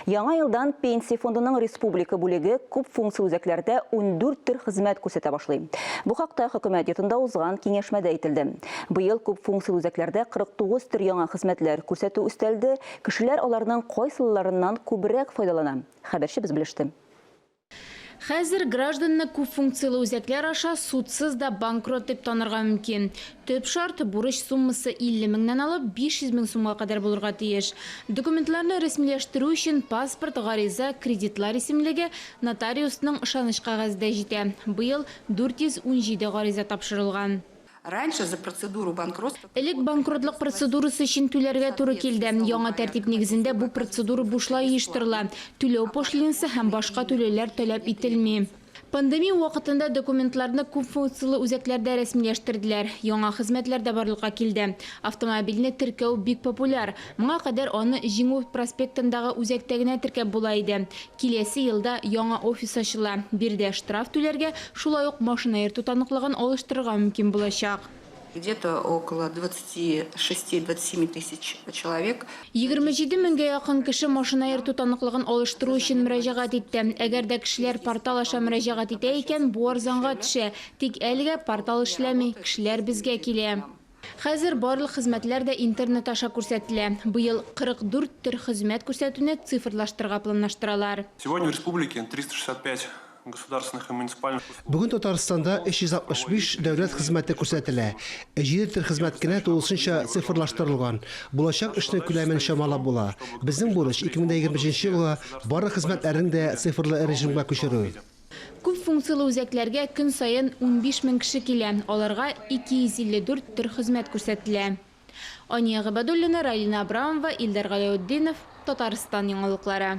Яңа елдан Пенсия фондының республика бүлеге күп функцияле үзәкләрдә 14 төр хезмәт күрсәтә башлый. Бу хакта Хөкүмәт йортында узган киңәшмәдә әйтелде. Быел күп функцияле үзәкләрдә 49 төр яңа хезмәтләр күрсәтү өстәлде. Кешеләр аларның кайсыларыннан күбрәк файдалана? Хәбәрчебез белеште. Хәзер гражданны күпфункцияле үзәкләр аша судсыз да банкрот дип танырга мөмкин. Төп шарт, бурыч суммасы 50 меңнән алып 500 мең сумга кадәр булырга тиеш. Документларны рәсмиләштерү өчен паспорт, гариза, кредитлар исемлеге, нотариусның ышаныч кәгазе дә җитә. Быел 417 гариза тапшырылган. Раньше за процедуру банкротства. Элек банкротлык процедурасы өчен түләргә туры килде. Яңа тәртип нигезендә бу процедура бушлай оештырыла. Түләү пошлинасы һәм башка түләүләр таләп ителми. Пандемия вакытында документларны күпфункцияле үзәкләрдә рәсмиләштерделәр. Яңа хезмәтләр дә барлыкка килде. Автомобильне теркәү бик популяр. Моңа кадәр аны Җиңү проспектындагы үзәктә генә теркәп була иде. Киләсе елда яңа офис ачыла. Биредә штраф түләргә, шулай ук машина йөртү таныклыгын алыштырырга мөмкин булачак. Где-то около 26-27 тысяч человек. 27 меңгә якын кеше машина йөртү таныклыгын алыштыру өчен мөрәҗәгать итте. Әгәр дә кешеләр портал аша мөрәҗәгать итә икән, бу арзанга төшә. Тик әлегә портал эшләми, кешеләр безгә килә. Хәзер барлык хезмәтләр дә интернет аша күрсәтелә. Быел 44 төр хезмәт күрсәтүне цифрлаштырырга планлаштыралар. Сегодня в республике 365 государственных и муниципальных услуг. Бүген Татарстанда 365 дәүләт хезмәте күрсәтелә. Җиде төр хезмәт кенә тулысынча цифрлаштырылган. Булачак эшнең күләмен чамалап була. Безнең бурыч, 2025 елга барлык хезмәтләрне дә цифрлы режимга күчерү. Күп функцияле үзәкләргә көн саен 15 мең кеше килә, аларга 254 төр хезмәт күрсәтелә. Ания Гыйбадуллина, Ралина Абрамова, Илдар Галәүтдинов, Татарстан яңалыклары.